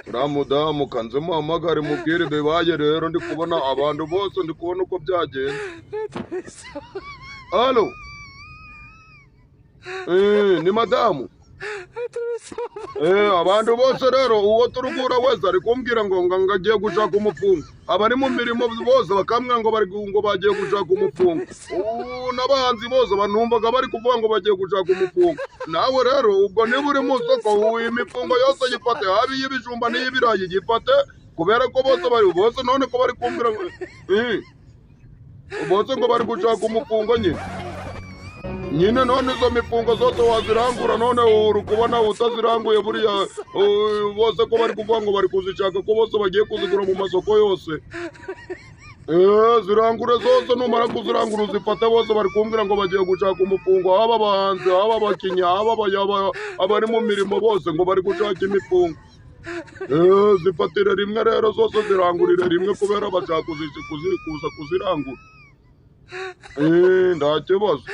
Uriya mudamu kanze muhamagare mubwire bibaye rero, ndi kubona abantu bose, ndi kubona uko byagenze. Alo, ni madamu. Abantu bose rero uwo turi guhura wese ari kumbwira ngo agiye gushaka umufungo. Abari mu mirimo bose bakambwira ngo bari ngo bagiye gushaka umufungo. Ubu n'abahanzi bose banumvaga bari kuvuga ngo bagiye gushaka umufungo. Nawe rero ubwo niba uri mu soko, ubu imifungo yose yifate, haba iy'ibijumba n'iy'ibirayi yifate, kubera ko bose bari bose none ko bari kumbwira ngo bose ngo bari gushaka umufungo nyine. Nyine none izo mifungo zose wazirangura, none uri kubona utaziranguye buriya bose ko bari kuvuga ngo bari kuzishaka, ko bose bagiye kuzigura mu masoko yose. Zirangure zose, numara kuzirangura uzifate. Bose bari kumbwira ngo bagiye gushaka umufungo, haba abahanzi, haba abakinnyi, haba abari mu mirimo, bose ngo bari gushaka imifungo. Zifatire rimwe rero zose, zirangurire rimwe, kubera bashaka kuza kuzirangura. Nta kibazo.